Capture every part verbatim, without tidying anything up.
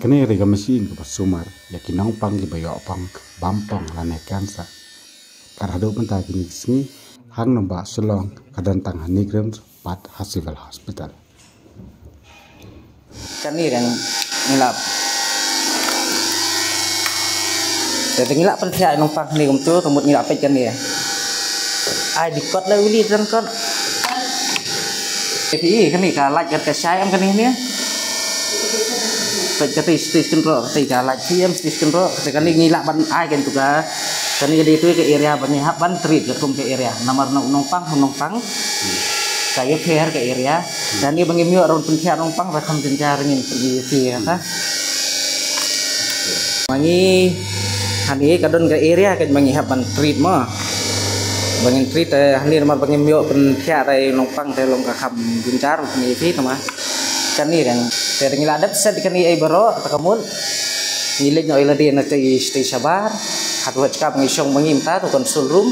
Kane ka dei ka machine kaba sumar ïa ki nongpang kiba ïoh pang bam pong lane cancer. Kat haduh mynta kine ki sngi ha nongbah Shillong ka don tang ha NEIGRIHMS bad ha Civil Hospital. Kane dang ngi lah. Te ngi lah pynthiah nongpang kane kumtu, ka mut ngi lah peit kane. Ai dikot la wili dang kot. Te phi i kane ka light ka shai em kane ne. Peit kata stage control, kata ka light P M stage control, kata kane ngi lah ban ai kan tu ka. Kane ka dei tu ka area ba ngi hap ban treat ka kum ka area. Namar nong nongpang nongpang. Ka ïa pher ka area. Dan ni ba ngim ïoh ruh ban pynthiah nongpang ba kham jynjar ngin phi kata. Ma ngi hani ka don ka area ka ma ngi hap ban treat mo. Ba ngin treat, eh, hani namar ba ngim ïoh pynthiah rai nongpang te long ka kham jynjar ngi phi tama. Kane dang te dang ngi la dep set kane ai baroh ta ka mut. Ngi leit noh ïa lade na te stage shabar. Haduh ba jaka ba ngi shong ba ngi mynta tu control room.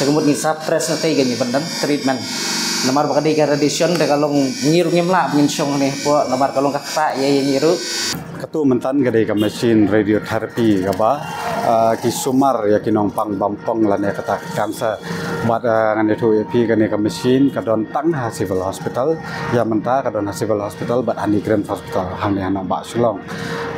Te ka mut ngi sa press na te ka ngi ban dang treatment. Namar ba ka dei ka radiation te ka long ngi ruh ngim lah ba ngin shong ne hapoh namar ka long ka kata ïa ïa ngi ruh. Katu mynta ka dei ka machine radiotherapy kaba, ah, ki sumar ïa ki nongpang bam pong lane kata ka cancer. Bad, ah, ngan ïathuh ïa phi kane ka machine ka don tang ha Civil Hospital. Ïa mynta ka don ha Civil Hospital bad ha NEIGRIHMS Hospital hangne ha nongbah Shillong.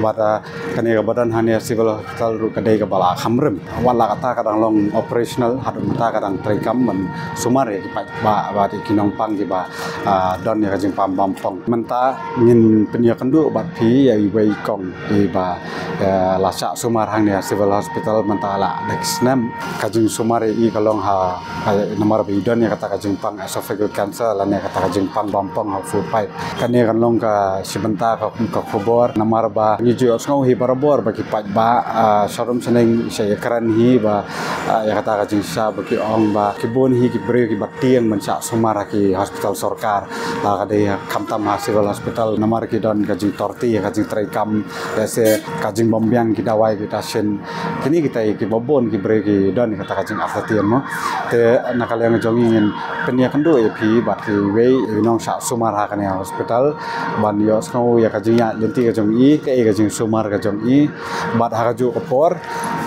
Bad, ah, kane kaba don hangne ha Civil Hospital ruh ka dei kaba la kham rim. Wat la kata ka dang long operational haduh mynta ka dang treikam ban sumar ïa ki paidbah bad ïa ki nongpang kiba, ah, don ïa ka jingpang bam pong. Mynta ngin pynïakynduh bad phi ïa iwei i kong iba, eh, la shah sumar hangne ha Civil Hospital mynta la dek snem. Ka jingsumar ïa i ka long ha, ha namar ba i don ïa kata ka jingpang esophageal cancer lane kata ka jingpang bam pong ha food pipe. Kane kan long ka shi bynta ka, ka khubor namar ba ngi ju ïohsngew hi barabor ba ki paidbah, ah, sharum shneng sha ïakren hi ba, ah, ïa kata ka jingshah ba ki ong ba ki bun hi ki briew kiba tieng ban shah sumar ha ki hospital sorkar. Ah, ka dei khamtam ha Civil Hospital namar ki don ka jingtorti ïa ka jingtreikam, lehse ka jingbymbiang ki dawai ki ta shin. Kine kita kiba bun ki briew ki don ïa kata ka jingartatien mo. Te na ka liang jong ngi ngin pynïakynduh ïa phi bad kiwei i nongshah sumar ha kane hospital ban ïohsngew ïa ka jingïaid lynti ka jong i, kaei ka jingsumar ka jong i bad ha kajuh ka por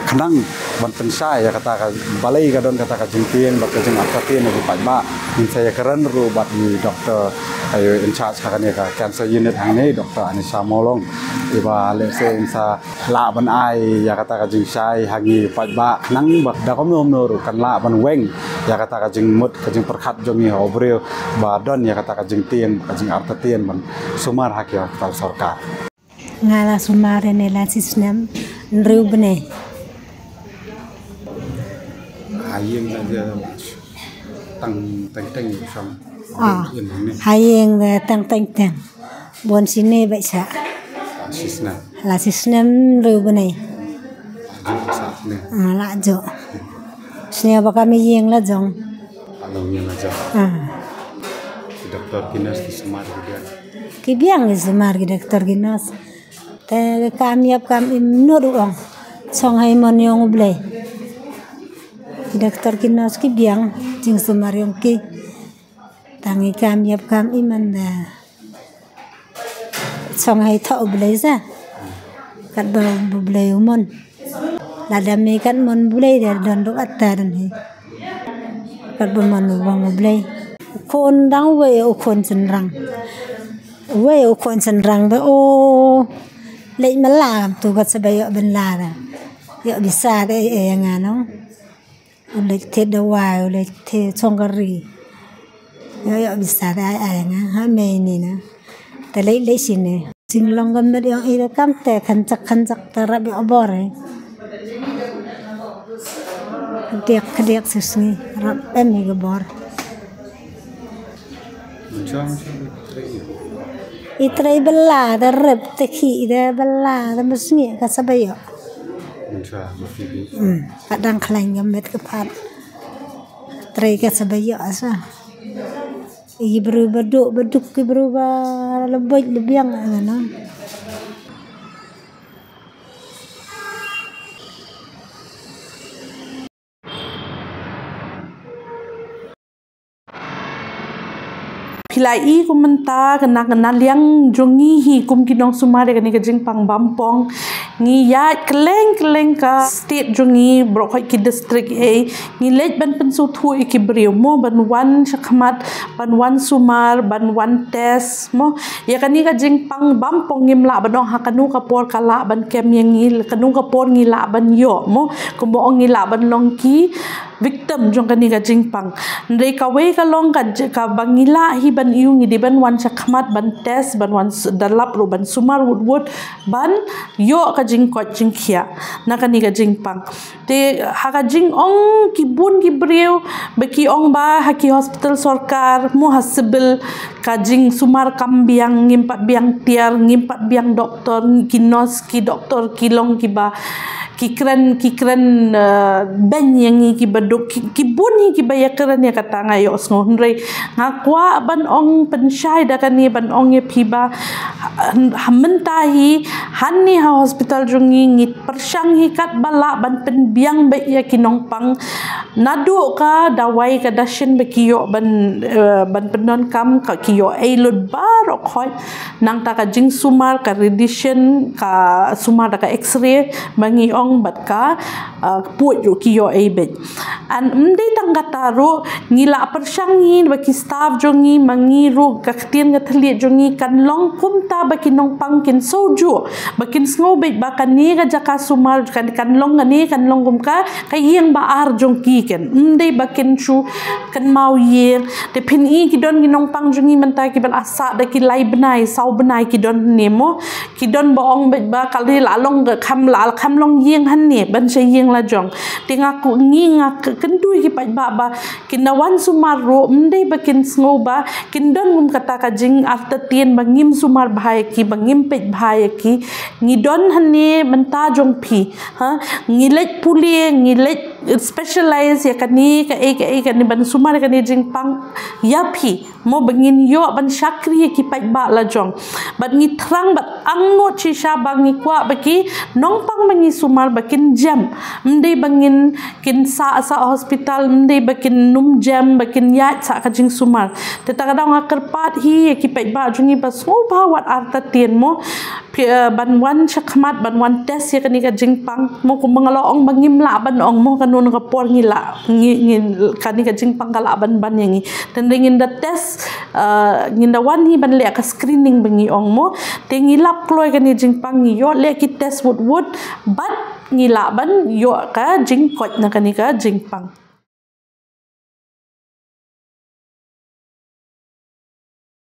khnang ban pynshai ïa kata ka balei ka don kata ka jingtieng bad ka jingartatien ïa ki paidbah. Ngin sa ïakren ruh bad i doktor, ïa i in charge ha kane ka cancer unit hangne, Doktor Anisha Mawlong. Iba lehse in sa lah ban ai ïa kata ka jingshai ha ngi paidbah khnang ba da kumno kumno ruh kan lah ban weng ïa kata ka jingmut ka jingpyrkhat jong ngi ha u briew ba don ïa kata ka jingtieng ka jingartatien ban sumar ha ki hospital sorkar. Nga la sumar ïa ne la shi snem hynriew bnai. Ha ïing la ïa tang teng teng shong. Ah, ha ïing la tang teng teng. Bun shine bad sa. Shi snem. La shi snem hynriew bnai. Ju sa ne. Ah, la ju. Sne ba ka mi ïing la jong. Along ïing la jong. Ah. Ki doktor ki nurse ki sumar ki biang. Ki biang ki sumar ki doktor ki nurse. Te kam ïap kam im nud u ong. Shong ha i mon ïong U Blei. Ki doktor ki nurse ki biang jingsumar ïong ki. Tang i kam ïap kam im ynda shong ha i thoh U Blei sa. Katba U Blei u mon. Lada me kat mon U Blei da don duk ata don hi. Katba mon u ong U Blei. U khun dang uwei u khun shynrang. Uwei u khun shynrang ba u leit mala tu ka sa ba ïoh ban la da. Ïoh bisa da ei ei nga no. U leit thied dawai, u leit thied shongkari. Ïoh ïoh bisa da ai ai nga ha mei ni na. Te leit leit shine. Jinglong ka met ïong i da kam te khanjak khanjak te rap ïoh bor eh. Khadiak khadiak shisngi rap em hi ka bor. I trei bela da rep te khi da bela da mesngi ka sa ba ïoh. Hmm, pat dang khlain ka met ka pat. Trei ka sa ba ïoh sa. I bru ba duk ba duk i bru ba leboj lebiang ano. Phi la i kumta ka na ka na liang jong ngi hi kum ki nongsumar ïa kane ka jingpang bampong. Ngi ïaid kylleng kylleng ka state jong ngi, baroh khoit ki district, eh, ngi leit ban pynsngewthuh ïa ki briew mo, ban wan shakhmat, ban wan sumar, ban wan test mo. Ïa kane ka jingpang bampong ngim lah ban ong ha kano ka por ka lah ban kem ïa ngi, kano ka por ngi lah ban ïoh mo. Kumba ong ngi lah ban long ki victim jong kane ka jingpang. Hynrei kawei ka long ka j-, kaba ngi lah hi ban ïoh, ngi dei ban wan shakhmat ban test, ban wan s-, da lap ruh ban sumar wut wut, ban ïoh ka jingkoit jingkhiah na kane ka jingpang. Te ha ka jingong ki bun ki briew ba ki ong ba ha ki hospital sorkar mo, ha civil, ka jingsumar kam biang, ngim pat biang tiar, ngim pat biang doktor, ki nurse, ki doktor ki long kiba ki kren, ki kren, eh, beiñ ïa ngi kiba duk, ki, ki bun hi kiba ïakren ïa kata, nga ïohsngew. Hynrei nga kwah ban ong pynshai da kane, ban ong ïa phi ba, ha, ha mynta hi hangne ha hospital jong ngi, ngi pyrshang hi katba lah ban pynbiang beit ïa ki nongpang. Naduh ka dawai ka dashin ba ki ïoh ban, eh, ban pyndonkam, ka ki ïoh ei lut baroh khoit. Nangta ka jingsumar, ka radiation, ka sumar da ka X-ray, ba ngi ong bad ka, eh, puid ruh ki ïoh ei beit. Hynrei ym dei tang kata ruh, ngi la pyrshang hi ba ki staff jong ngi, ma ngi ruh ka ktien ka thylliej jong ngi kan long kumta ba ki nongpang kin sngewjuh, ba kin sngew beit ba kane ka jaka sumar kan, kan long kane, kan long kum ka, ka ïing ba ar jong ki kan. Ym dei ba kin shu kynmaw ïing. Te phin i ki don ki nongpang jong ngi mynta kiba la sah da ki lai bnai, saw bnai ki don hangne mo. Ki don ba ong beit ba ka la long ka kham la, kham long ïing hangne ban sha ïing la jong. Te nga ku, ngi nga k-, kyntu ïa ki paidbah ba kin da wan sumar ruh, ym dei ba kin sngew ba kin don kum kata ka jingartatien ba ngim sumar bha ïa ki, ba ngim peit bha ïa ki. Ngi don hangne mynta jong phi. Ha, ngi leit pule, ngi leit specialize ïa kane, kaei kaei kane, ban sumar ïa kane jingpang ïa phi mo, ba ngin ïoh ban shakri ïa ki paidbah la jong. Bad ngi thrang bad angnud shisha ba ngi kwah ba ki nongpang ba ngi sumar ba kin jem. Ym dei ba ngin kin sah sah hospital, ym dei ba kin nym jem, ba kin ïaid sah ka jingsumar. Te ta ka daw nga kyrpad hi ïa ki paidbah jong ngi ba sngewbha wat artatien mo. Phi, eh, ban wan shakhmat, ban wan test ïa kane ka jingpang mo, kumba nga la ong ba ngim lah ban ong mo kano ka por ngi lah, ngi, ngi, kane ka jingpang ka lah ban ban ïa ngi. Te hynrei ngin da test, eh, ngin da wan hi ban leh ka screening ba ngi ong mo. Te ngi lap kloi kane jingpang, ngi ïoh leh ki test wut wut, bad ngi lah ban ïoh ka jingkoit na kane ka jingpang.